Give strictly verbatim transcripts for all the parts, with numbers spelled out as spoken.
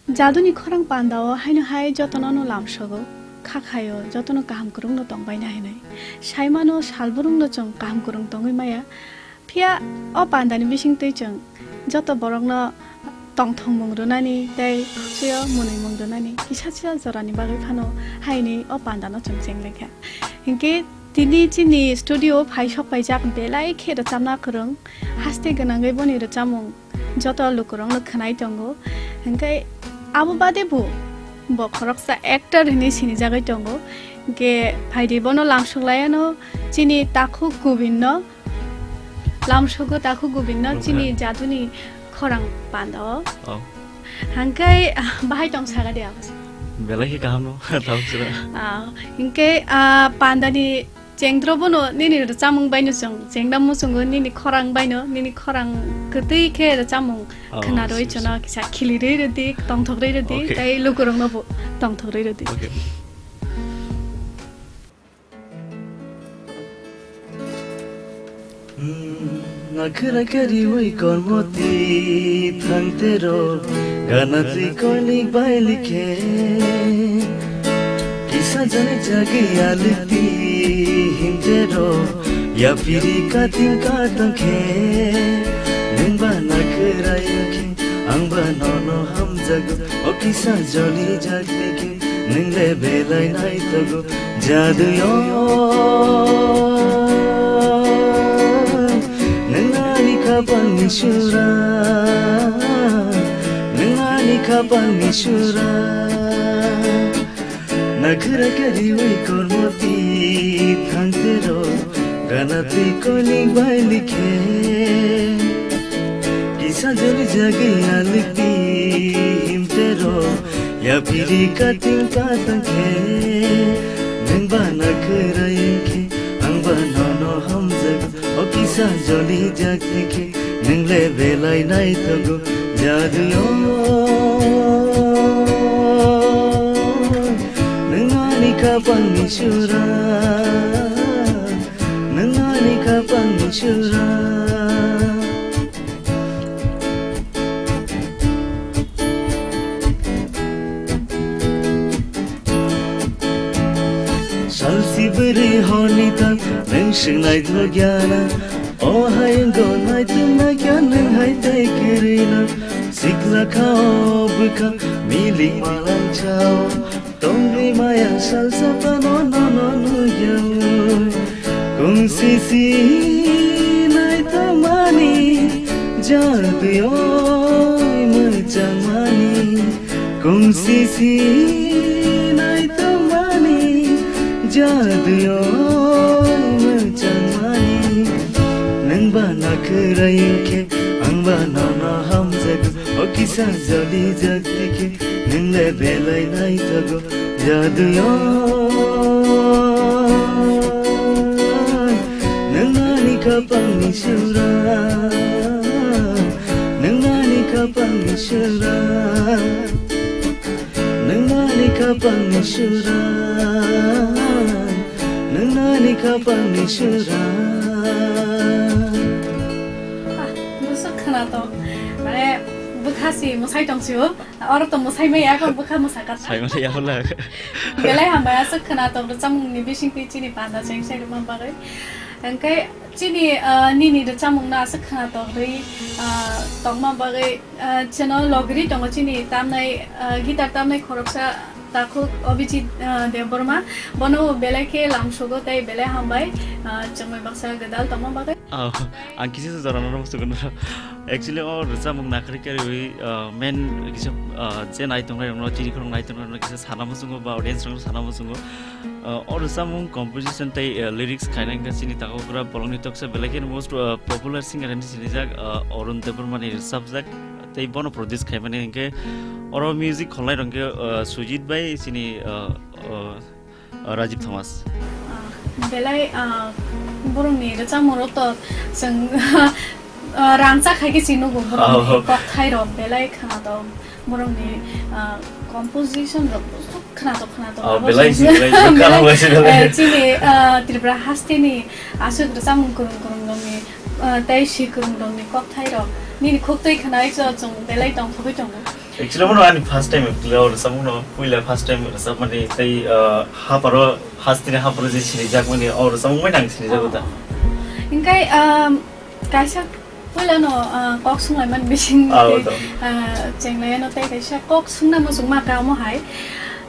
Jaduni khorang pandao haino hai jotono no lamsogo, kha khaio jotono kaham kwrwngno tongbaina hinwi. Saimano salbrumno chwng kaham kwrwng tongwi maya. Phiya o pandani bisingtwi chwng joto borokno tongthokmung rwnani tei khukchwio mwnwimung rwnani kisa kisa jorani bagwi phano haini o pandano chwng chenglaikha. Hinkhe tini chini studio phai sok paijak belai khe rwchapna kwrwng, haste gwnangwi boni rwchapmung joto lukurokno khwnai tongo. Hinkhe abo bade bo, bo khoroksa actor hinwi sinijagwi tongo. Hinkhe phaidi bono lamsok laiano chini takhuk Gobinno, lamsogo takhuk Gobinno chini jaduni khorang pandao. Oh. Hinkhe, ah, bahai tong saga de abo. Belai khe kaham no, tamo sira. Ah, hinkhe, ah, pandani chengdro bono nini rwchapmung baino chwng chengna muchungo, nini khorang baino, nini khorang kwtwi khe rwchapmung khwnarwi chwngno kisa khilirwi rwdi, tongthokrwi rwdi, okay, tei lukurokno bo tongthokrwi rwdi. Okay. Nakhwra kariwi kormoti thangtero, gana twi koilik bailikhe. Kisa jani jagwi alikti himtero, yapiri kating katangkhe. Nwngba nakhwra yakhe, angba nono hamjago, o kisa joli jakti khe. Nwng le belai naithogo jadui o. Nwng ani khapangni sura, nwng ani khapangni sura. Nakhwra kariwi kormoti thangtero, gana twi koilik bailikhe. Kisa joli jagwi alikti himtero, yapiri kating katangkhe. Nwngba nakhwra yakhe, angba nono hamjago, o kisa joli jakti khe. Nwng le belai naithogo jadui o. Nwng ani khapangni sura, nwng ani khapangni sura. Salsi bwrwi horni ta nwng swng naithogyana. O hai wngkha naitwng naikha nwng hai tei kwrwino. Sikla kha o bwkha milik malang chao. Tongwi maya salsa phano nono nukya o. Kung sisi naitokmani jadui o mwchangmani. Kung sisi naitokmani jadui o mwchangmani. Nwngba nakhwra yakhe, angba nono hamjago, o kisa joli jakti khe. Nwng le belai naithogo jadui o. Nwng ani khapangni sura, nwng ani khapangni sura, nwng ani khapangni sura, nwng ani khapangni sura. Ah, bwswk khwnatok, mane bwkha si mwsai tong si o. Oro to mwsai maya, kok bwkha mwsakha. Sai maya hwnla. Belai hambai, aswk khwnatok rwchapmungni bisingtwi chini panda cheng sai rwma bagwi. Hwnkhe chini, ah, nini rwchapmungno aswk khwnatok rwi, ah, tongma bagwi, ah, chwngno logri tongo chini tamnai, ah, guitar tamnai khoroksa takhuk Abhijit, ah, Debbarma. Bono belai khe lamsogo tei belai hambai, ah, chwngbai baksa gwdal tongma bagwi. Oh, ang kisa se jora no muchungo. Actually, o rwchapmung nakhwrwi kariwi, uh, main kisa, uh, je nai tongnai rokno, chini khorang nai tongnai rokno kisa sana muchungo ba audience rokno sana muchungo. Uh, o rwchapmung composition tei, uh, lyrics khaina wngkha chini takhukra bolongni toksa belai kheno most, uh, popular singer hinwi sinijak, uh, Arun Debbarmani rwchapjak tei bono produce khaimani hinkhe oro music kholnai rok hinkhe, uh, Sujit bai chini, uh, uh, Rajib Thomas. Ah, belai, ah, borokni rwchapmungrok to chwng, ah, rangchak hai khe chini nugo borokni kokthairok belai khwnatok borokni, ah, composition rok khwnatok khwnatok. Oh, abo belai chwng si, belai si, belai, kalam belai si, belai. Eh, chini, ah, Tripura hasteni aswk rwchapmung kwrwng kwrwng rokni, ah, tei si kwrwng rokni kokthairok nini khuktwi khwnai cho chwng belai tongthogwi tongo. Actually, bono ani first time actually o rwchapmungno, puila first time rwchapmani tei, ah, haparo, hasteni haparo je sinijakmani o rwchapmung bai nang sinijago da. Hingkai, um, kaisa puilano, ah, kok sunglaimani bising Ah, tei, o to. Ah, chenglaino tei kaisa kok sungna muchungma ka omo hai.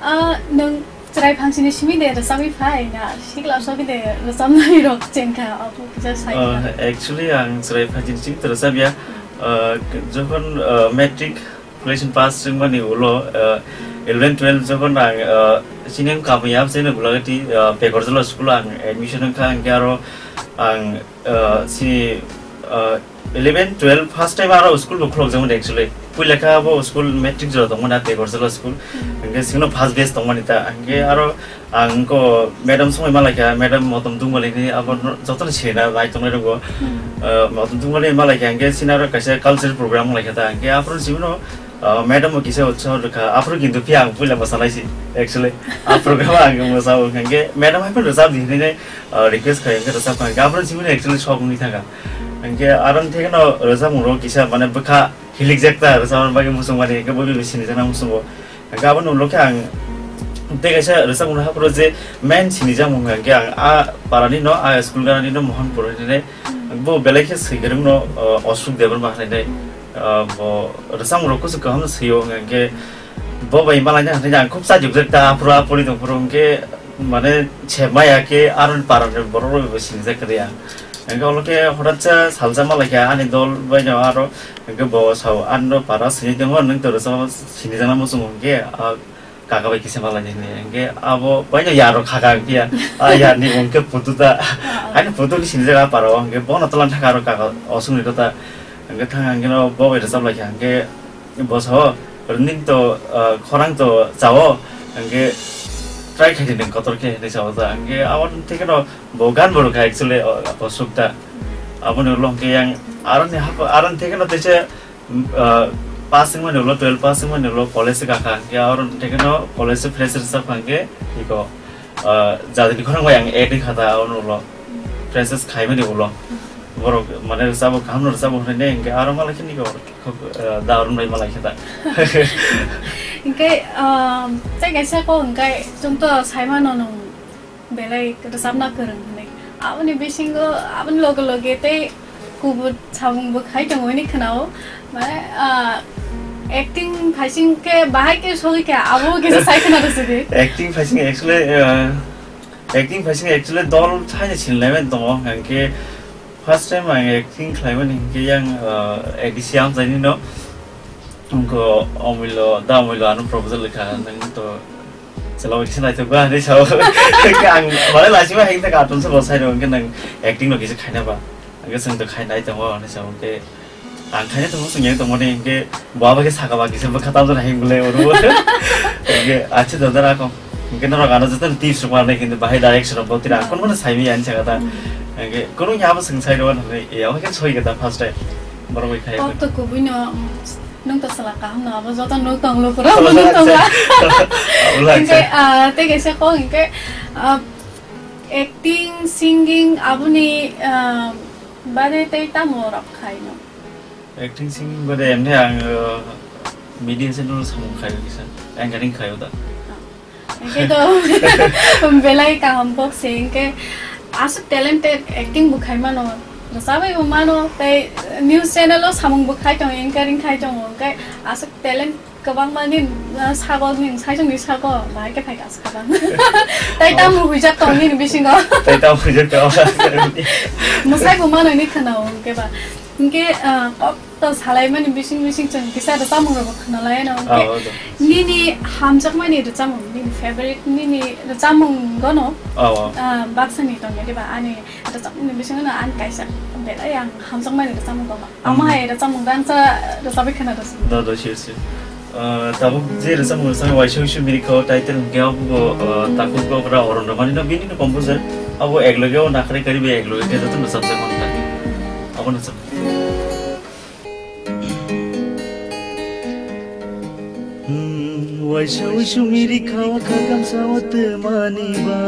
Ah, nwng chwrai phangsini simi de rwchapwi phai na sikla sobi de rwchapnai rok chengkha abo kisa sai Ah, kha. Actually, ang chwrai phangsini simi to rwchapya. Ah, k-, jokhon, ah, matric Graduation pass wngmani ulo, ah, eleven twelve jokhon ang, ah, chini wng kamiyab chini Gulagati, ah, Pegorjala school ang admission wngkha, hingke aro ang, ah, chini, ah, eleven twelve first time aro school bo khulokjakmani actually. Puila kha bo school matric jora tongmani Pegorjala school. Hingke singno first batch tongmani ta. Hingke aro Ang ko madam songwi malaikha, madam Motom Dungmali ni abo no jotono sina nai tongnai rwgo. Hmm. Ah, Motom Dungmali malaikha, hingke sina aro kaisa cultural program malaikha ta, hingke aphuru simi no, ah, madam bo kisa utsaho rwkha, aphuru kintu phiya ang puila mwsanai si, actually. A program ang mwsao, hingke madam hai phano rwchap di hinwi nai, ah, request khai, hingke rwchap khai, hingke aphuru simi no actually shock wngwi thangkha. Hingke aro thekno rwchapmung rok kisa mane bwkha hilikjak ta, rwchapmani bagwi muchungmani, hingke bo bo sinijakna muchungo. Hingke aboni ulo khe ang tei kaisa rwchapmung haphuru je main sinijakmung hwnkha khe ang a parani no, a school ganani no Mohanpur hinwi nai. Bo belai khe swikwrwng no, o, Ashok Debbarma hinwi nai. O, bo rwchapmung rok kuchuk kaham no swio hwnkha khe bo bai malaina hinwi ang khub chajukjak ta aphuru a pori tongphuru hwnkhe mane se maya khe aroni parani borok rok bo sinijak kwrwi ang. Hingke olo khe horat sa salsa malaikha ani dol bai no aro hingke bo sao, "Ano para sini tongo, nwng to rwchapma sinijakna muchungo," hingke, ah, kaka bai kisa malaini hinwi. Hingke abo bai no yaro khaka hingke ya, ah, yarni mung khe putu ta. Ani putu ni sinijak a para o, hingke bono tola thaka aro kaka osukni kota. Hingke thang hingke no bo bai rwchap laikha, hingke Bo sao, "Nini to, ah, khorang to chao, hingke try khai di nwng kotor khe," hinwi sao ta. Hingke abo theke no bo gan bo rwkha actually, o, bo sukta. Aboni ulo hingke yang aroni hap-, aroni theke no teisa, ah, pass wngmani ulo, twelve pass wngmani ulo college se kakha. Hingke aroni theke no college se fresh rwchap kha hingke iko, ah, jadini khorang bai ang add wngkha ta aboni ulo. Fresh khaimani ulo. Borok mane rwchabo, kaham no rwchabo hinwi ne, hingke aro malai khe niko. Khub, eh, da arun bai malai khe da. Hingke, um, tei kaisa kok hingke chwng to saimano nwng belai rwchapna kwrwng hinwi. Aboni bisingo, aboni loge loge tei kubun samung bo khai tongo hinwi khwnao. Mane, ah, acting phaising khe bahai khe sogwi khe abo kisa sai khwna rwsidi. Acting phaising actually, eh, acting phaising actually dol thaini sinlaimani tongo, hingke First time ang acting khlaimani hinkhe yang, ah, A D C amchaini no. Wngkho Omulo, da Omulo ano proposal rwkha, "Nwng to chwla bai kisa naithok ba," hinwi sao. Ang mane laisima hai khe cartoon se bo sai rw, hwnkhe nwng acting no kisa khaina ba. Hwnkhe chwng to khai nai tongo hinwi sao, hwnkhe ang khaina tongo, chwng yang tongmani, hwnkhe bo abo khe saka ba kisa bwkha tamjani hai wngwi lai oro. Hwnkhe achi dodar ako. Hwnkhe norok ano jotono tips rwkma nai, kintu bahai direction rok bo tira Hmm. kono kono saimaya ani saka ta. Hmm. Hwnkhe kono ya bo swng sai rwma nai, ya hwnkhe soi khe ta first time. Borok bai khai. Kok to kubui no, mm, nwng to sala kaham no, abo joto nwng tong lo pura nwng tong la. Abo la Hwnkhe, sa. Ah, tei kaisa kok hwnkhe, ah, acting, singing, aboni, ah, bade tei tamo rok khai no? Acting, singing bade emne ang, uh, media channel samung khaio kisa, anchoring khaio da. Hingke to belai kaham kok se, hingke aswk talented acting bo khai mano, rwchabwi bo mano, tei news channel o samung bo khai tongo, anchoring khai tongo, hingke aswk talent kwbangma ni, uh, sago ni, saichung ni sago, bahai khe phai kha aswk kwbang. Tei tamo huijak tong nini bisingo. Tei tamo huijak tong. Mwsai bo mano ni khwnao, hingke ba. Hingke, ah, kok to salaimani bising bising chwng kisa rwchapmung rokbo khwnalaino, hingke Ah, o do. nini hamjakmani rwchapmung, nini favorite, nini rwchapmung gono, Ah, o. ah, baksani tongya diba, ani rwchapmungni bisingo no ani kaisa belai ang hamjakmani rwchapmung tongo. Amo Hmm. hai rwchapmung dangsa rwchapwi khwna rwsidi. Do, do, sure, sure. Ah, tabuk je rwchapmung rwchapmani waisa wisu mirikho title hwnkhe abo, ah, takhuk bogra Oron Romani no bini no composer. Abo ekloge o nakhrai karibe ekloge khe jotono rwchapjak manka. Abo no chap. Hmm, waisa wisu miri khawa kha kamsa o twmani ba.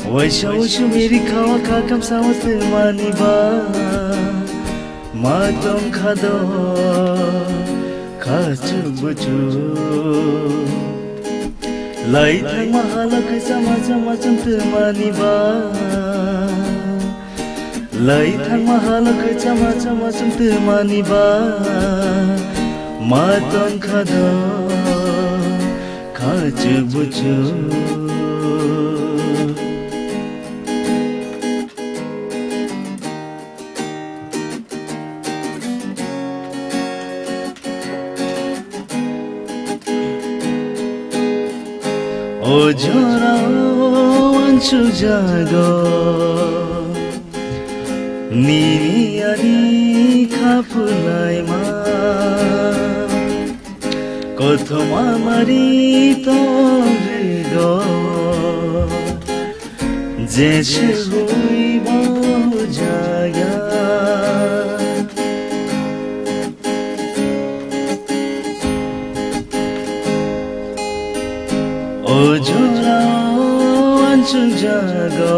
Waisa wisu miri khawa kha kamsa o twmani ba. Ma tong kha do. Chuk buchuk. Lai thangma hala khe chama chama chum twmani ba. Lai thangma hala khe chama chama chum twmani ba. Ma tong kha do kha chuk buchuk. O jorao uansukjago nini ani kha phulaima. Kothoma mari tongrigo Jesu hui bo jaya. O jorao uansukjago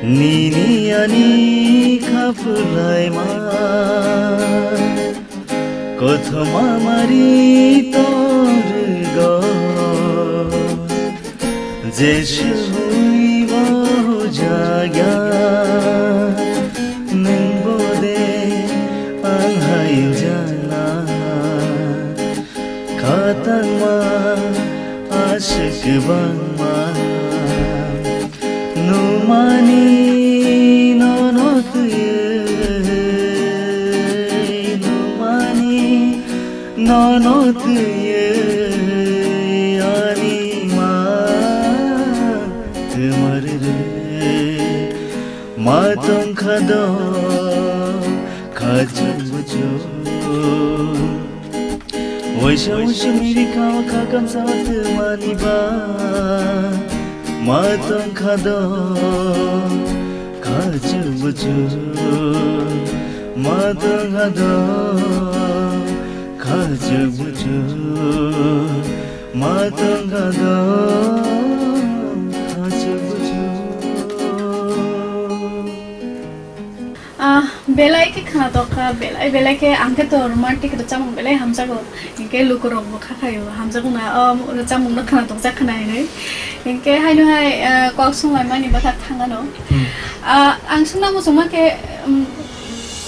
nini ani kha phulaima. Kothoma mari tongrigo Jesu hui bo jaya. Nwng bo de ang hai jana. Khatangma aswk kwbangma numani nono twiwi, numani nono twiwi ani ma twmari rwi ma tong kha do kha chuk buchuk. Waisa waisa miri kawa kha kamsa twmani ba ma tong kha do kha chuk buchuk. Ma tong kha do kha chuk buchuk. Ma tong kha do kha chuk buchuk. Ah, belai khe khwnatok kha, belai, belai khe ang khe to romantic rwchapmung belai hamjago. Hinkhe lukurok bo kha khaio, hamjakna, o rwchapmung no khwnatok jak khwna hinwi. Hinkhe haino hai, ah, kok songlaimani bwkha thangano. Hmm. Ah, ang swngna muchungma khe, um,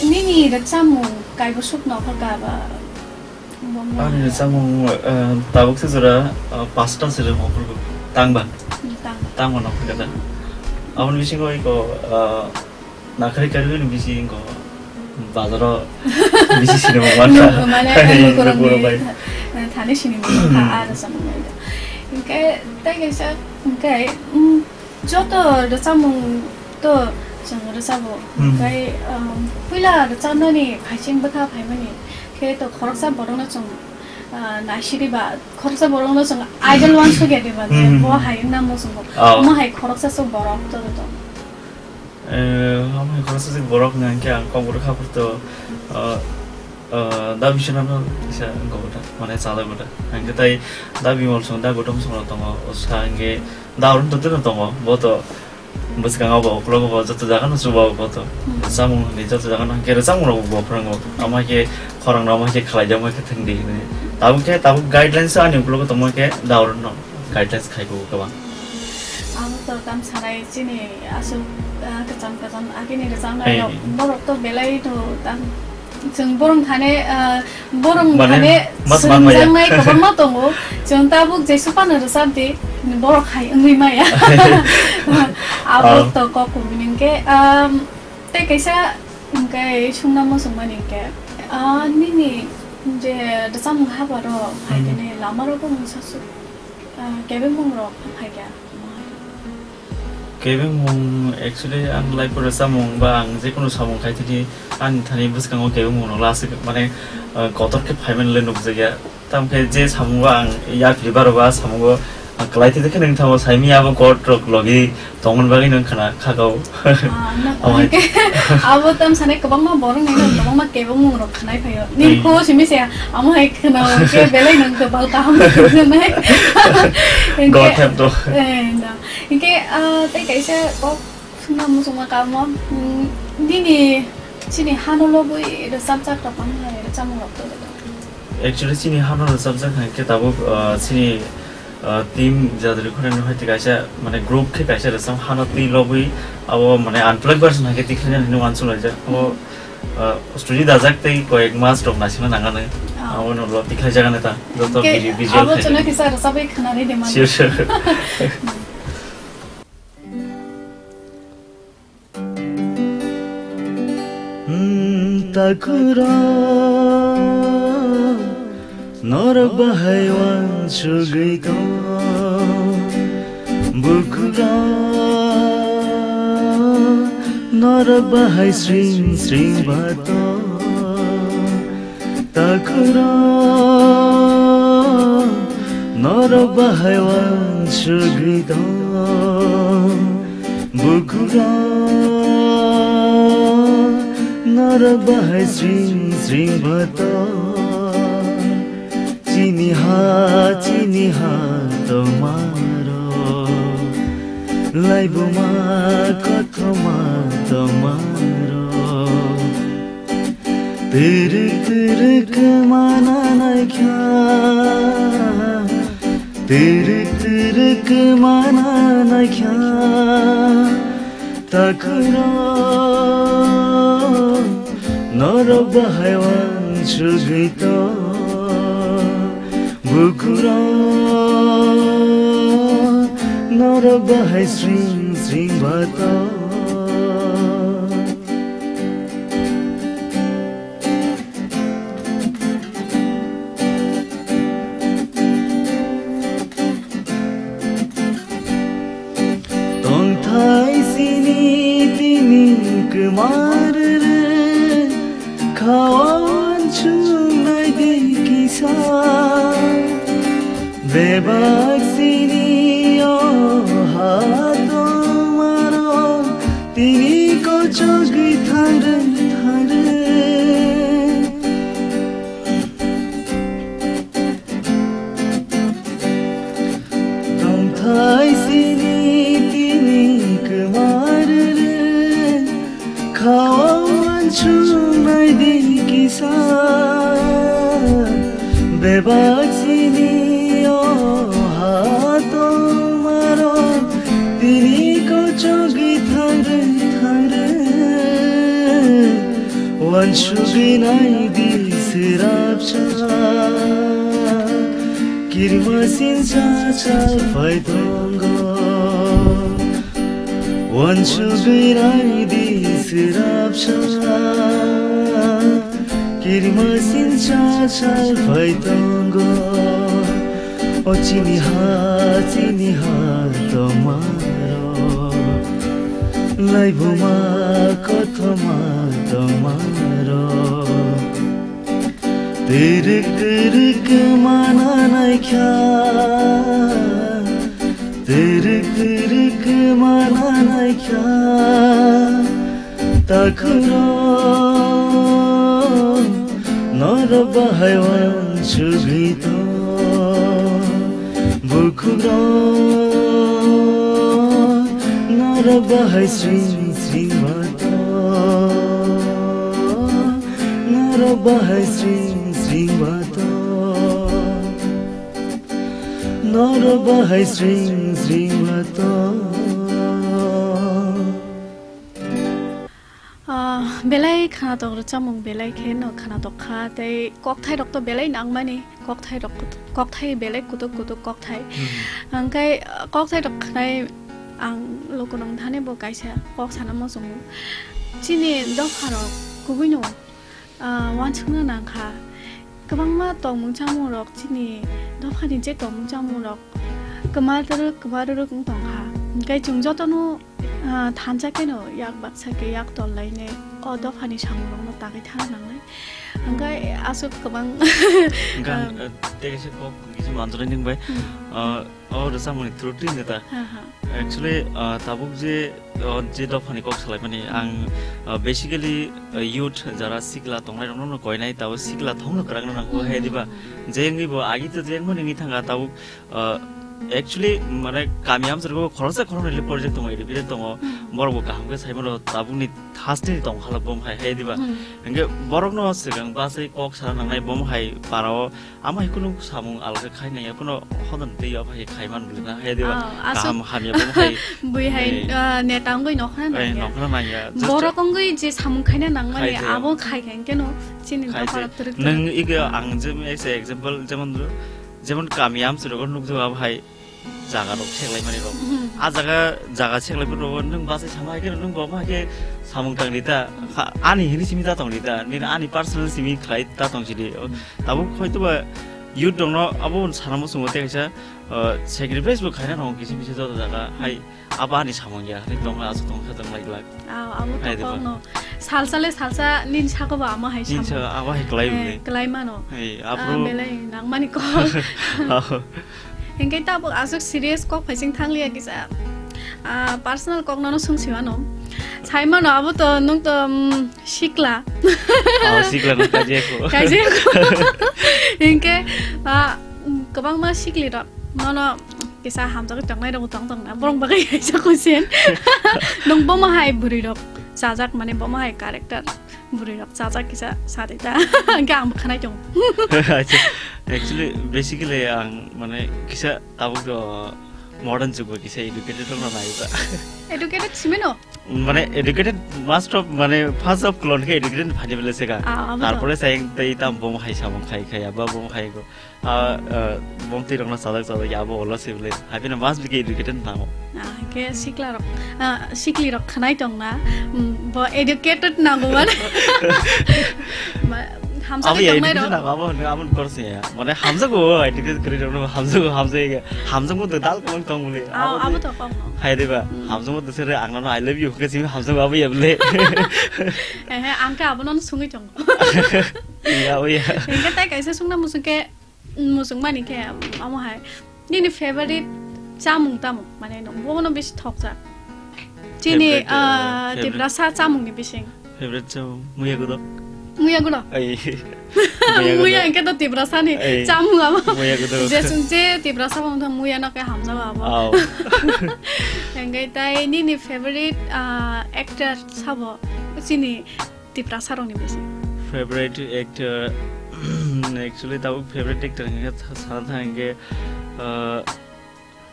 nini rwchapmung kaibo sukno kha ba? Ani rwchapmung, ah, tabuk se jora, ah, pasta se rwmo phuru tangba. Hmm, tangba. Tangba no kha da. Aboni bisingo iko, ah, Nakhari karwi ni bisi wngkho bazaro bisi sinimo manka. Nuk-, mane, hai, nuk-, nuk-, nukurokni bai. Tha-, thani sinimo manka, hmm, ah, rwchapmung bai da. Hinkhe tei kaisa, hinkhe, mm, joto rwchapmung to chwng rwchabo. Hmm. Hinkhe, um, puila rwchapnani phaising bwkha phaimani khe to khoroksa borokno chwng, ah, naisiri ba khoroksa borokno chwng idol wansukya diba, hmm, bo hai wngna muchungo. Oh. Omo hai khoroksa se borok to to. Eh, omo hai khoroksa se borok hwnkha hinkhe ang Kokborok haphar to, ah, ah, da Biswanath no kisa wngkha bo da, mane chalai bo da. Hinkhe tai da Bimal song, da Gautam song rok tongo, o sa hinkhe da Arun to tino tongo, bo to bwskango bo, uklogo bo, joto jaga no chuba bo to. Hmm. Chamung hinwi joto jaga no hinkhe rwchapmung rok bo phwrwngo. Omo hai khe khorang rok omo hai khe khlai di, omo hai khe thwng di hinwi. Tabuk khe tabuk guidelines ani uklogo tongma khe da Arun no guidelines khai kugo kwbang. Ang to tam sanai chini aswk, ah, kwcham kwcham agini rwchapnai rok, hey, borok to belai to tam chwng borong thani, ah, borong mane, thani mas man maya. Swrwngjaknai kwbangma tongo. Chwng tabuk jesu phano rwchap di, borok hai wngwi maya. Abo, oh, to kok kubuni hinkhe, ah, tei kaisa hinkhe sungna muchungmani hinkhe, ah, nini je rwchapmung haparo hai, hmm, tini lama rogo mungsa su. Ah, kebengmung rok phaikha? Kebengmung, actually, ang life o rwchapmung ba ang jekunu samung khai thidi, ani thani bwskango kebengmung rok last, mane, ah, kotor khe phaimani le nukjakya. Tamkhe je samung ba ang yapri baro ba samungo, ah, kwlai thidi khe nung thango saimi abo god rok logi tongmani bagwi nung khna khakao. Ah, no, omo hai. Abo tam sanai kwbangma borok ni no kwbangma kebengmung rok khnai phaio. Ning, hmm, kho simi se amo hai khna ke belai nang kwbal kaham khna. God help to. Eh, no. Hinkhe, ah, tei kaisa kok sungna muchungma kamo, mm, nini Chini hano lobwi rwchapjak rok wng hai rwchapmung rok tongwi tongo. Actually, chini hano rwchapjak hai khe tabuk, ah, chini, ah, team Jadri Khorang no hai kaisa, mane, group khe kaisa rwchap hano twi lobwi abo, mane, unplugged version hai khe tikhlai nani uansuk laijak. Abo, ah, studio dajak tei koyek mas rok naisingna nangani. Ah. Abo no lo tikhlai jagani ta. Joto Ke video visual abo khai chwngno jagani. Kisa rwchapwi khwnarwi de man. Sure, sure. Hmm, takura, norok bahai wansugwi tong, bukura, norok bahai sring sring ba tong. Takura, norok bahai wansugwi tong, bukura, norok bahai sring sring ba tong. Chini ha, chini ha tongmarok, laibuma kothoma tongmarok. Twrwk twrwk mana naikha, twrwk twrwk mana naikha, takura, norok bahai wansugwi tong, bukura, norok bahai sring sring ba tong. Tongthai sini tini kwmar rw, khawan chungnai di kisa. Bebak sini o ha tongmaro, tini kochogwi thangre thangre. Tongthai sini tini kwmar rw, khawa wansuknai di kisa. Bebak sini o ha tongmaro, tini kochogwi thangre thangre. Wansugwi nai di swrapsa, kirima sinsa sa phai tongo. Wansugwi nai di swrapsa, kirima sinsa sa phai tongo. O chini ha, chini ha tongmaro, laibuma kothoma tongmaro. Twrwk twrwk mana naikha, twrwk twrwk mana naikha, takura, norok bahai wansugwi tong, bukhukrok, norok bahai sring sring ba tong, norok bahai sring sring ba tong, norok bahai sring sring ba tong. Ah, belai khwnatok rwchapmung belai khe no khwnatok kha, tei kokthai rok to belai nangmani, kokthai rok kut-, kokthai belai kutuk kutuk kokthai. Hmm. Hwnkhe, ah, kokthai rok khwnai ang luku nung thani bo kaisa kok sana muchungo. Chini dopha rok kubui no, ah, wansukna nang kha. Kwbangma tongmung chamung rok, chini dophani je tongmung chamung rok kwma rwrwk, kwma rwrwk wng tong kha. Hwnkhe chwng jotono, ah, thansa kheno yak baksa khe yak tol lainai o dophani samung rokno tangwi thana nangnai. Hwnkhe aswk kwbang, Hwnkhe ang, ah, eh, tei kaisa kok kisa manjolai nung bai. Hmm. Ah, o rwchapmungni through twi neta. Ha, ha. Actually, ah, tabuk je, o je dophani kok salaimani, ang, ah, basically, ah, youth jara sikla tongnai rokno no koinai, tabo sikla thongno kwrwngna nango, Hmm, hai hmm, diba? Hmm. Je wngwi bo agi to je wngmani wngwi thangkha, tabuk, ah, Actually, mane, kami amchwrwgo khoroksa khoroknwi le project tongo, educated tongo. Hmm. Borokbo kaham khe saimano tabukni hasteni tong halok bom hai, hai diba? Hmm. Hingke borokno swkang bachai kok sana nangnai bom hai parao, ama hai kunu samung alga khai naiya, kunu hodon tei abo hai khai man bwlwi na, hai diba? Ah, aswk. Kaham hamya bom hai. Bui hai, eh, ah, neta wngwi nokhorna eh, naiya. Nokhorna naiya. Just borok wngwi je samung khaina nangmani, khai de. Abo khai khai keno chini khai de. Dophar twrwk twrwk. Nwng ige ang je example, jemon, jemon kami amchwrwgo nukjago abo hai. Jaga rok seklai mani rok. Mhm. A jaga, jaga seklai mani rok, nwng bachai sama hai khe, nwng bo ma khe samung tang di ta. Ha, ani hini simi ta tong di ta. Nini ani personal simi khlai ta tong si di. Tabuk hoito ba youth rok no abo sana muchungo tei kaisa, uh, sacrifice bo khaina rok kisi misi joto jaga. Hai, abo ani samung ya. Hai tong aswk tong khe tong lai glak. Ah, abo to hai diba? Kokno. Salsa le salsa nin sako ba ama hai nin samo. Sa abo hai klai eh, bini. Klai mano. Hai, ah, apro belai nang mani kok. Abo. Hingke tabuk aswk serious kok phaising thang liya kisa. Ah, personal kok nono sung si mano. Sai mano abo to nung to, mm, sikla. Oh, sikla no kaje ko. Kaje ko. Hingke, ah, mm, kwbangma sikli rok. Nono kisa hamjagwi tongnai rok tong tong na. Borong bagwi kaisa kusin. Nung bomo hai bwrwi rok chajak mane bomo hai character. Bwrwi rok chajak kisa sadi ta. Hingke ang bwkhanai tong. Acha, actually, basically ang mane kisa tabuk do modern jugbo kisa educated rok no nai ta. Educated simino? Mane educated must of mane first of klon khe educated phani bele sega. Ah, abo to. Tarpore sai tei tam bom hai samung khai khai aba bom hai go. Ah, ah, bom twi rokno chajak chajak ya abo olo se bele. Haibino mas bike educated nango. Ah, ke sikla rok, ah, sikli rok khanai tong na, mm, bo educated nango man. Ma-, hamsa abo ke ya tongnai educated rok. Nango, abo hwnwi abo kor se ya. Mane hamjago, educated kwrwi rokno hamjago, hamjago, hamjagmo to dal kwbang tong bole. Ah, abo abo to kok no. Hai de ba, hmm. Hamjagmo to sere ang no I love you hwnkhe simi hamjago abo ya bele. Eh, eh, ang ke abo no sungwi tong. Ya, oh ya. Hingke tai kaisa sungna musung ke Muchung mani khe, amo hai. Nini favorite chamung tamo? Mane, nwng bono bisi thokjak. Chini, favorite, ah, ah, favorite, Tiprasa chamungni bising. Favorite chamung, muya gudok. Muya gudok? Ai. Muya gudok. Muya hingke to Tiprasani ai chamung amo. Muya gudok. Je, je Tiprasa bo wngkha muya no khe hamjago abo. Au. Hingke tai nini favorite, ah, actor sabo? Chini Tiprasa rokni bisi. Favorite actor, actually, tabuk favorite actor hingke sa-, sana thang hingke, uh,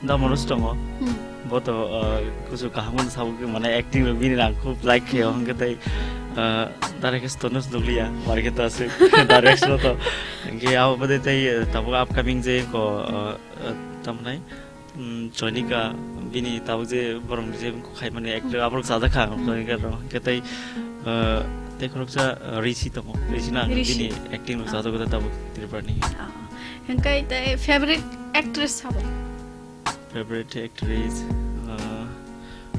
Da Manoj tongo. Hmm. Bo to, uh, kusu kaham no sabo ke mane acting rok bini ang khub like khe hingke tai, uh, direction to nus duglia, marke ta se direction to. Hingke abo bade tai, uh, tabuk upcoming je ko, uh, uh, tamnai. Mm, Jonika bini tabuk je borok ni je khai mani actor aborok chajak kha, hmm, Jonika rok. Hingke tai, eh, tei khoroksa, eh, Rishi tongo. Rishi na Rishi. Bini acting rok ah, chajak kha tabuk Tripura ni. Ah, ah. Hingke tai favorite actress sabo? Favorite actress, eh,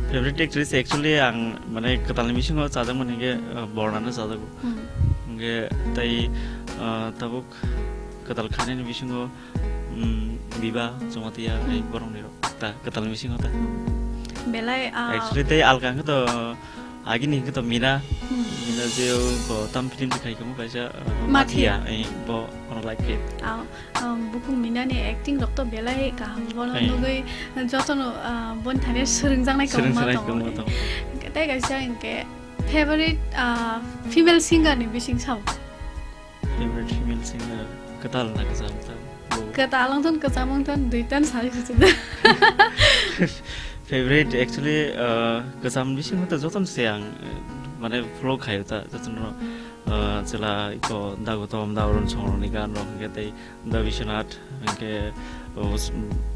favorite actress actually ang mane kwtal ni bisingo chajak mani hingke, eh, Borna no chajago. Hmm. Hingke tai, eh, tabuk kwtal khainani bisingo, mm, Biba Jamatia, hmm, ai borok ni rok ta kwtal ni bisingo ta. Hmm. Belai, ah, actually tei alka hwnkhe to agini hwnkhe to Mina. Hmm. Mina je o ko tam film je khai kamo kaisa, ah, Mathia. Mathia, ai bo ono like khe. Ah, um, bukhuk Mina ni acting rok to belai kaham, bono ai nugui jotono, ah, boni thani swrwngjaknai kwbangma tongo. Swrwngjaknai kwbangma tongo. Tei kaisa hwnkhe favorite, ah, female singer ni bising sao? Favorite female singer, kwtal na kwcham ta? Bo. Kwtal wng thun, kwcham wng thun, duitan sai se da. Favorite actually, uh, kwcham bisingo ta jotono se ang, uh, mane follow khaio ta, jotono, uh, chwla iko Dagotom, Daoron Songroni gan rok, hwnkhe tei Da Biswanath, hwnkhe, uh,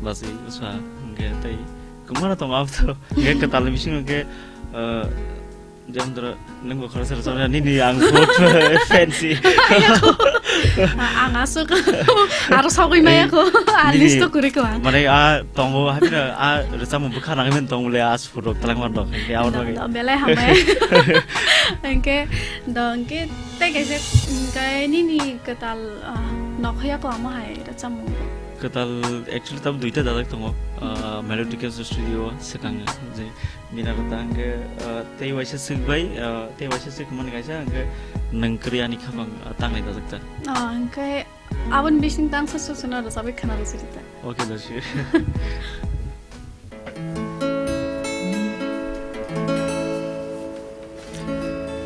Basi Usha, hwnkhe tei kwmana tongo abo to, hwnkhe kwtal bisingo hwnkhe, uh, Jemon dhoro, nwng bo khoroksa rwchapnai, nini ang vote fancy. Ang aswk aro sogwi maya ko, a list to kwrwi ko ang. Mane a tongo, haphino a rwchapmung bwkha nangwi mani tongo le, a suphur rok twlangma rok, hwnkhe abo bagwi. Do, do, belai hambai. Hwnkhe, do, hwnkhe tei kaisa, hwnkhe nini kwtal, ah, nokhoya ko amo hai rwchapmung? Kwtal actually tabuk duita dajak tongo, ah, Melodic Studio swkang je. Bini rok ta hwnkhe, ah, tei waisa swk bai, ah, tei waisa swk mani kaisa hwnkhe nwng kwrwi ani khaphang, ah, tangnai dajak ta. Oh, hwnkhe Aboni bising tangsa susuna rwchapwi khwna rwchapwi ta. Okay, da, sure.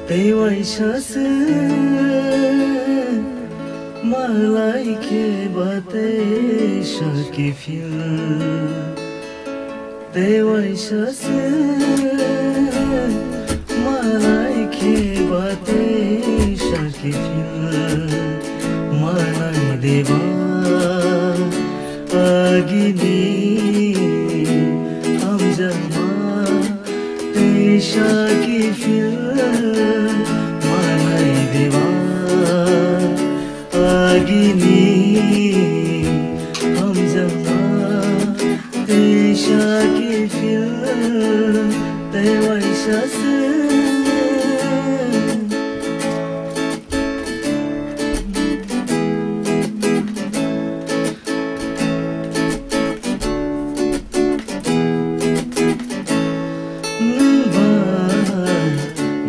Tei waisa se malai khe ba tei sa kiphil. Tei waisa se malai khe ba tei sa kiphil. Manai deba agini hamjakma tei sa kiphil. Manai deba agini hamjakma tei sa kiphil tei waisa se. Nwng ba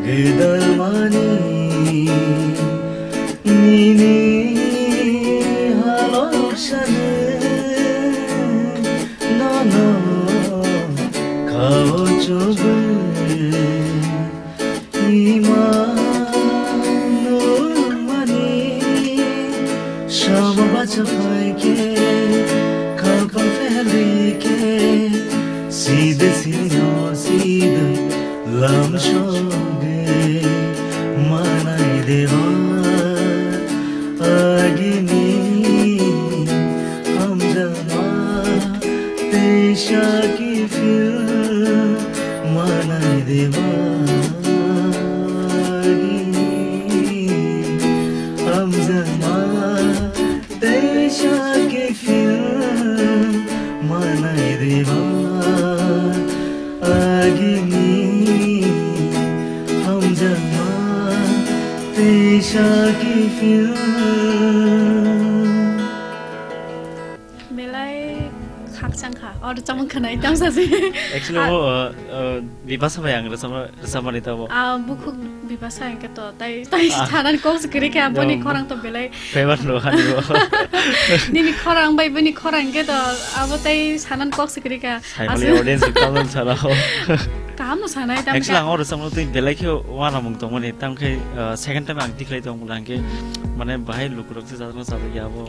gwdalmani nini halok sani nono kao chugwi. Ima nungmani sama bacha phaikhe, khalpang phelrikhe, side sino side lam sogwi manai deba agini hamjakma tei sa kiphil. Manai deba agini hamjakma tei sa kiphil. Manai deba agini hamjakma tei sa kiphil. Belai khakchang kha. O rwchapmung khwnai tamo sachi. Actually, ah, bo, uh, uh, Bipasa bai ang rwchapma, rwchapmani tamo. Ah, bukhuk Bipasa hwnkhe to, tai, tai ah, thanani kok se kwrwi kha, boni dong, khorang to belai. Favourite no hani bo. Nini khorang bai boni khorang hwnkhe to, abo tai sanani kok se kwrwi kha. Saimali aswk audience rok tamo sana ho. Kaham no sanai tamo. Actually, kha. Ang o rwchapmung twi belai khe uanamung tongmani, tamo khe, uh, second time ang tikhlai tong bwla hwnkhe, hmm, mane bahai lukurok se sajagna sajagya abo.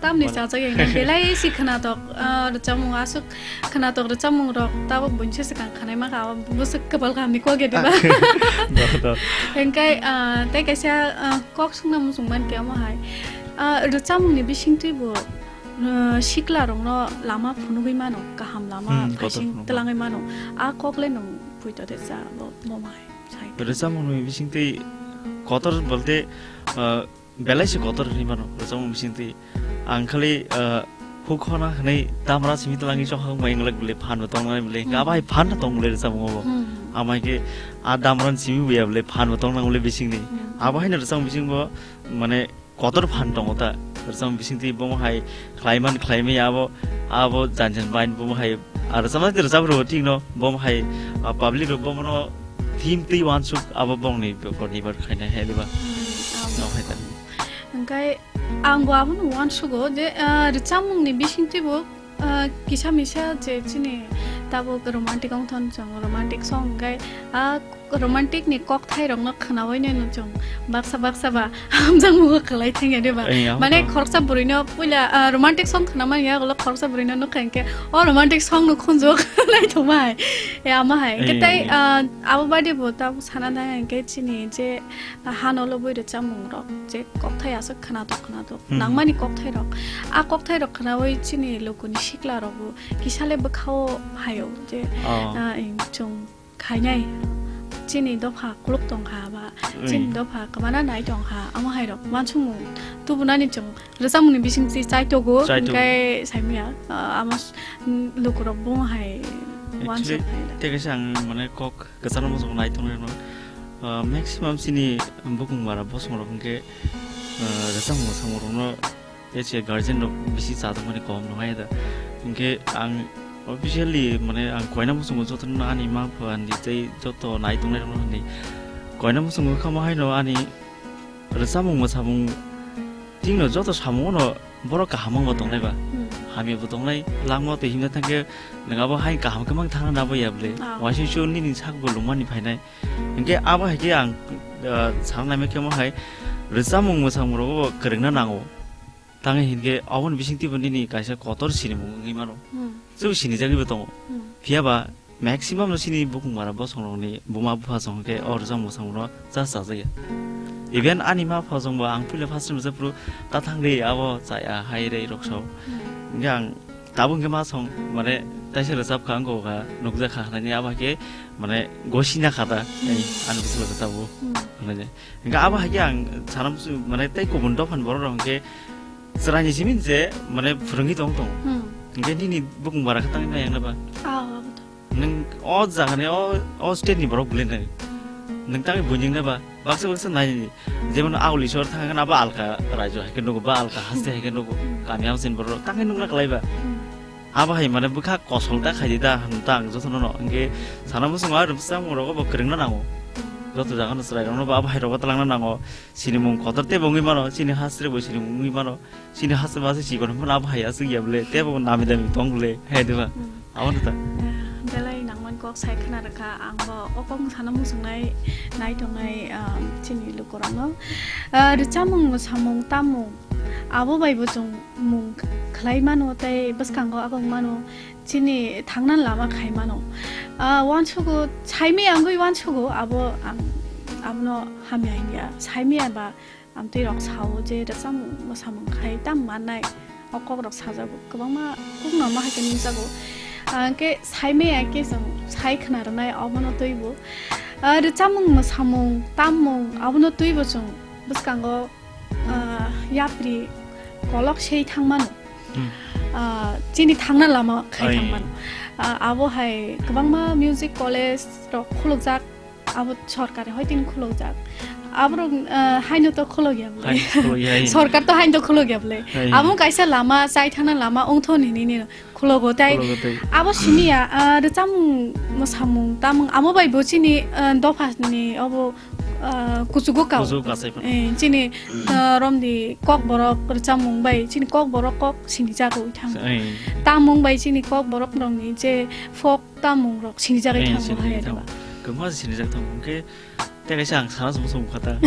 Tamni mane chajak yang belai si khwnatok, ah, rwchapmung aswk khwnatok rwchapmung rok tabuk buinse swkang khwnai mankha, abo bwswk kwpal kahamni kok ya diba? Do, do. Hwnkhe, ah, tei kaisa, ah, kok swngna muchung mankhe omo hai. Ah, rwchapmungni bisingtwi bo, ah, sikla rokno lama phunugwi mano, kaham lama, hmm, kotor kaising phunugwi twlangwi mano. A kok le nwng puito de cha bo, bo omo hai sai. Rwchapmungni bisingtwi kotor bolte, ah, belai se kotor hinwi mano rwchapmung bisingtwi. Ang khali, ah, huk hona hwnwi damra simi twlangwi chongkhang bai wng glak bwle phan bo tongnai bwle. Hmm. Abo hai phan no tong bwle rwchapmungo bo. Hmm. Amo hai khe a damra simi buya bwle phan bo tongnang bwle bisingni. Hmm. Abo haino rwchapmung bisingo mane kotor phan tongo ta. Rwchapmung bisingtwi bomo hai khlaiman khlaimaya abo, abo jan jan bai bomo hai. Ar rwchapma tei rwchap rwo thik no, bomo hai, ah, public rok bomo no thim twi uansuk abo bongni bokol ni bar khainai hai diba? Hmm, abo. No hai ta. Hwnkhe ang bo abono uansugo je, ah, rwchapmungni bisingtwi bo, ah, kisa misa je chini tabuk romantic wng thon chwng romantic song hwnkhe, ah, romantic ni kokthai rokno khwnaui nai no chwng baksa baksa ba hamjakmungo kwlai thangya de ba. Ei, abo mane to. Khoroksa bwrwi no puila, ah, romantic song khwna manya ulo khoroksa bwrwi no nukha hinkhe o romantic song no khunju kwlai thwngma hai. E ama hai. Hinkhe ei, tei, ei. Ah, abo bade bo tabuk sana nai hinkhe chini je hano lobwi rwchapmung rok je kokthai aswk khwnatok khwnatok. Hmm. Nangmani kokthai rok. A kokthai rok khwnaui chini lukuni sikla rok bo kisa le bwkhao phaio je, oh, ah, chwng khainai. Chini dopha kuluk tongkha ba, hmm, chini dopha kwmana nai tongkha, amo hai rok uansukmung tubunani chwng rwchapmungni bisingtwi chaitogo, chaitogo. Hwnkhe saimanya, ah, amo s-, lukurok bo hai. Actually, uansuk hai da. Tei kaisa ang mane kok kwcharo muchungo nai tongnairokno, ah, maximum chini bukung bara bosongrok hwnkhe, ah, rwchapmung mwchangmung rokno Tei se guardian rok bisi cha tongmani kom no hai da. Hinkhe ang officially mane ang koina muchungo joto no ani ma pha ani tei joto nai tongnai rok no hinwi koina muchungo kha mo haino ani rwchapmung mwsamung Chini joto samung no borok kaham wngbo tongnai ba. Hmm. Hamya bo tongnai, langma twi himna thangkhe nwng abo hai kaham khe mang thangna nabo ya bwle. Ah. Waising su nini sak bo lungmani phainai. Hinkhe abo hai khe ang, ah, sana naimai khe mo hai rwchapmung mwsamung rogo bo kwrwngna nango. Tangwi hinkhe aboni bisingtwi bo nini kaisa kotor sinimung wngwi mano. Hmm. Chwng sinijagwi bo tongo. Hmm. Phiya ba maximum no chini bukung bara bosong rokni buma bupha song khe o rwchapmung mwsamung no cha chajakya. Even ani ma pha song bo ang puila first time rwchapphuru ta thang ri abo chaya hai rei rok sao. Hmm. Hinkhe ang tabuk hinkhe ma song mane taisa rwchap kha wngkha nukjak kha hwnwi abo hai khe mane gosina kha ta. Hmm. Ei ani bwswk rwchapbo. Hmm. Hwnwi. Hinkhe abo hai khe ang sana bwswk mane tei kubun dophani borok rok hinkhe chwraini simi je mane phwrwngwi tong tong. Hmm. Hinkhe nini bukung bara khe tangwi nai ang naba? Ah, abo to. Nwng o jaga ni o, o state ni borok bwle nai. Nwng tangwi buini naba? Baksa baksa nai. Jemon Aguliswar thang khe abo alka raijo hai khe nugo ba alka haste hai khe nugo. Hmm. Kami hamsin borok tangwi nukna kwlai ba. Hmm. Abo hai mane bwkha kosol ta khaidi da hwn ta ang jotono no. Hinkhe sana bwswk ma rwchapmung rogo bo kwrwngna nango. Hmm. Joto jaga no chwrai rok no bo abo hai rogo twlangna nango. Sinimung kotor tei bo wngwi mano, chini hastre bo sinimung wngwi mano. Chini hastre ba se chikon phano abo hai aswk ya bwle, tei bo nami dami tong bwle, hai diba? Hmm. Abo no ta. Ah, belai nangmani kok sai khna rwkha, ang bo o kok sana muchungnai nai tongnai, ah, chini lukurokno. Ah, rwchapmung, mwsamung, tamung, abo bai bo chwng mung khlai mano tei bwskango agok mano. Chini thangna lama khai mano. Ah, uansugo, saimaya wngwi uansugo, abo ang, abono hamya hinya. Saimaya ba amtwi rok sao je rwchapmung mwsamung khai tam mannai. O kok rok sajago. Kwbangma kukno ma hai khe nukjago. Ah, hwnkhe saimaya khe chwng sai khna rwnai obono twibo. Ah, rwchapmung mwsamung tammung abono twibo chwng bwskango ah, yapri kolok sei thang mano. Hmm. Ah, chini thangna lama khai Ai. Thang mano. Ah, abo hai kwbangma music college rok khulukjak, abo sorkar hoi tin khulukjak. Aborok, ah, haino to khulukya bwle. Haino khulukya, ai. Sorkar to haino to khulukya bwle. Ai. Abo kaisa lama, chai thangna lama wngtho nini nino. Khulukgo tei Khulukgo tei. Abo simi ya, ah, rwchapmung, mwsamung, tamung, amo bai bo chini, ah, dopha ni obo, ah, kuchugo kao. Kuchugo kasai phano. Eh, chini, ah, romni kokborok rwchapmung bai chini kokborok kok sinijago ithang. Eh. Tamung bai chini kokborok rokni je folk tamung rok sinijagwi Eh, thango sinijagwi hai thango. Diba? Kwbangma sinijak thango. Hwnkhe Tei kaisa ang sana sung sung kha ta.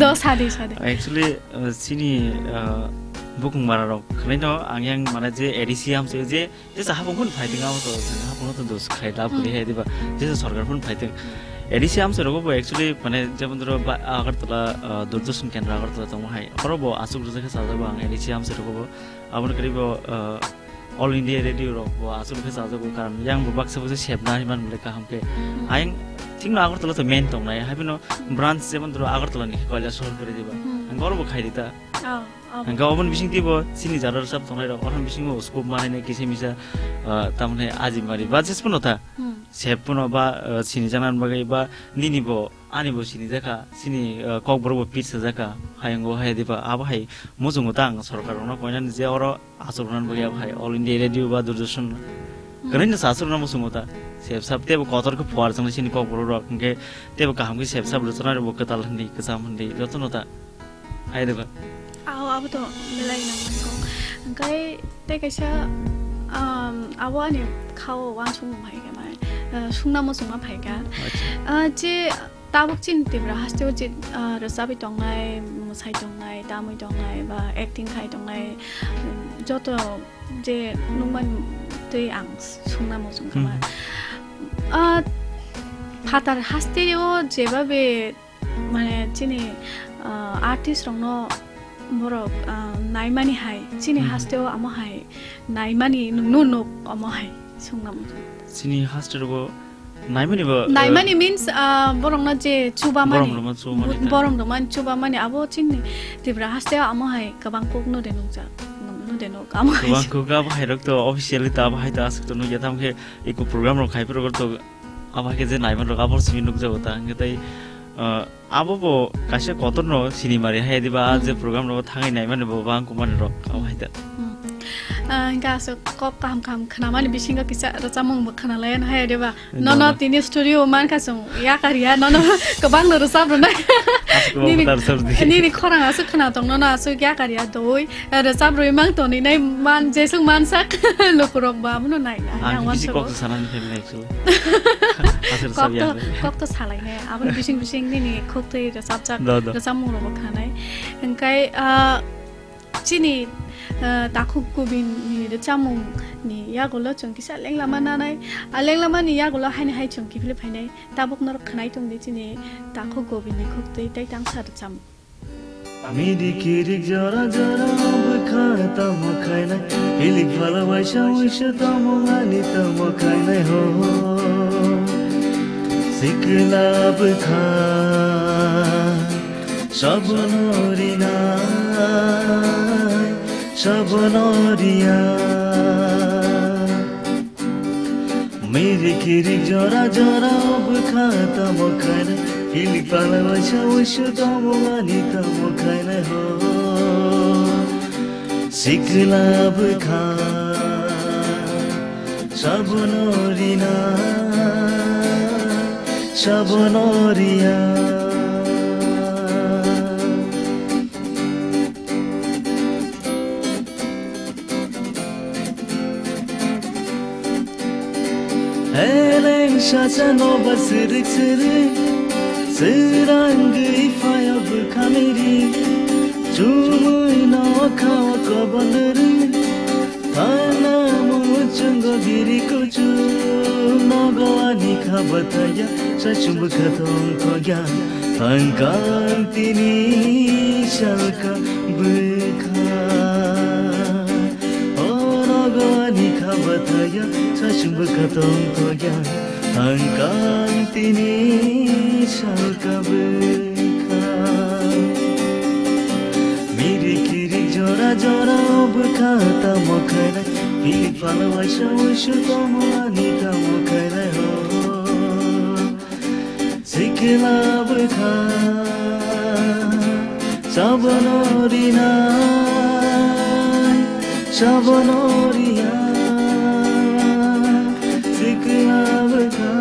Do sadi, sadi. Actually, uh, chini, uh, bukung bara rok khwlai no ang yang mane je A D C hamse je, je sa hapung phun fighting amo to, sa hapung to dos khai lab kuli Hmm. hai diba. Je sa sarkar phun fighting. A D C hamse rok bo actually mane jemon doro ba Agartala, uh, Doordarshan Kendra Agartala tong hai. Oro bo asuk rwjak khe sajak bo ang A D C hamse rok bo. Aboni karibo, uh, All India Radio rok bo aswk khe chajago, karon yang bo baksa baksa sep na hwnmani bwle kaham khe. Hmm. Ayang thikno Agartala to main tongnai, haibino Hmm. branch jemon doro Agartala ni Kailasahar kori diba. Hmm. Ang oro bo khai di ta. Oh, oh. Ang ga obon bising tibo chini jara rwchap tongnai rok, othom bising bo scope manai nai kisa misa, ah, tamni aji mari ba jes pono ta. Hmm. Sep pono ba, ah, chini janan bagwi ba nini bo Ani bo sini jakha, sini, uh, kokborok bo pit sa jakha, hayung o haya diba, abo hai muchungo ta ang sorkar rokno koinani je oro achuk rwna bagwi abo hai All India Radio ba Doordarshan Hmm. kwrwino sa achuk rwna muchungo ta. Sep sap tebo kotor khe phuar chwng sini kokborok rok, hwnkhe tebo kaham khe sep sap rwchapnai rok bo kwtal hindi, kwcham hindi, jotono ta. Hai diba? Aw, abo to belai nang nangkok. Hwnkhe tei kaisa, um, abo ani khao uansukmung phaikha, mane, uh, sungna muchungma phaikha. Acha. Uh, je Tabuk chini Tripura hasteo je, ah, rwchapwi tongnai, mwsai tongnai, tamwi tongnai, ba acting khai tongnai, mm, joto je nukmani twi ang sungna muchung kha ma. Hmm. Ah, phatar hasteo jebabe, mane, chini, ah, artist rokno borok, ah, naimani hai, chini Hmm. hasteo amo hai naimani nukno nuk amo hai sungna muchung. Chini hasteo Naimani bo, eh, Naimani means, ah, borokno je chubamani. Borok rokno chubamani Bu-, ta. Borok rokno chubamani abo chini Tripura hasteo amo hai kwbang kok no de nukjak. Nukno de nuk amo hai. Kwbang kok abo hai rok to officially ta abo hai ta aswk to nukya, tamo khe eko program rok khai phuru to abo hai khe je naiman rok abo simi nukjago ta, hwnkhe tai, ah, Abo bo kaisa kotor no sinimari hai diba, ah, je Hmm. program rok thangwi naimani bo bang kumani rok abo hai ta. Hmm. Ah, hingke aswk kok kaham kaham khnamani bisingo kisa rwchapmung bo khnalayan haya deba. Nono. Nono tini studio mankha chwng yakar ya, nono kwbangno rwchap rwnai. Aswk kwbang Nini, kwtal rwchap di. Nini khorang aswk khna tong, nono aswk yakar ya doi. Eh, rwchap rwi mang toni nai man, jeswk mansak lukurok bo abono nai nai. Ang ang kisi wansukgo. Kok sanani phaimani actually. Aswk rwchap Kok to, ya. Kok to salai nai. Aboni bising bising nini khuk twi rwchapjak, Do, do. Rwchapmung rok bo khnanai. Hingkai, ah, Chini, ah, takhuk Gobin ni rwchapmung ni yagulo chwng kisa lenglama nanai. A lenglama ni yagulo haini hai chwng kiphilwi phainai. Tabuk norok khwnai tongdi chini takhuk Gobin ni khuktwi tei tangsa rwchapmung. Midi kirik jora jora bwkha tamo khainai. Pilik phala waisa waisa tamo ani tamo khainai ho. Sikla bwkha. Sabono rinai, sabono riya. Mirik kirik jora jora bwkha tamo khainai. Pilik phala waisa waisa tamo ani tamo khainai ho. Sikla bwkha sabono rina, sabono riya. Heleng sacha no ba sirik sirik, sirangwi phaya bwkha mirik, chumui no khawa kobondri, thana muchungo giri kuchu, nogo ani khabathaya, sachum bwkha tongkhoya, thangkang tini salka bwkha. Orogo ani khabathaya, sachum bwkha tongkhoya, thangkang tini salka bwkha. Mirik kirik jora jora bwkha tamo khainai, pilik phala waisa waisa tamo ani tamo khainai ho. Sikla bwkha, sabono rinai, sabono riya. Sikla bwkha,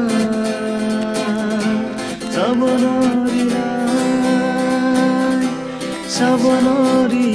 sabono rinai, sabono riya.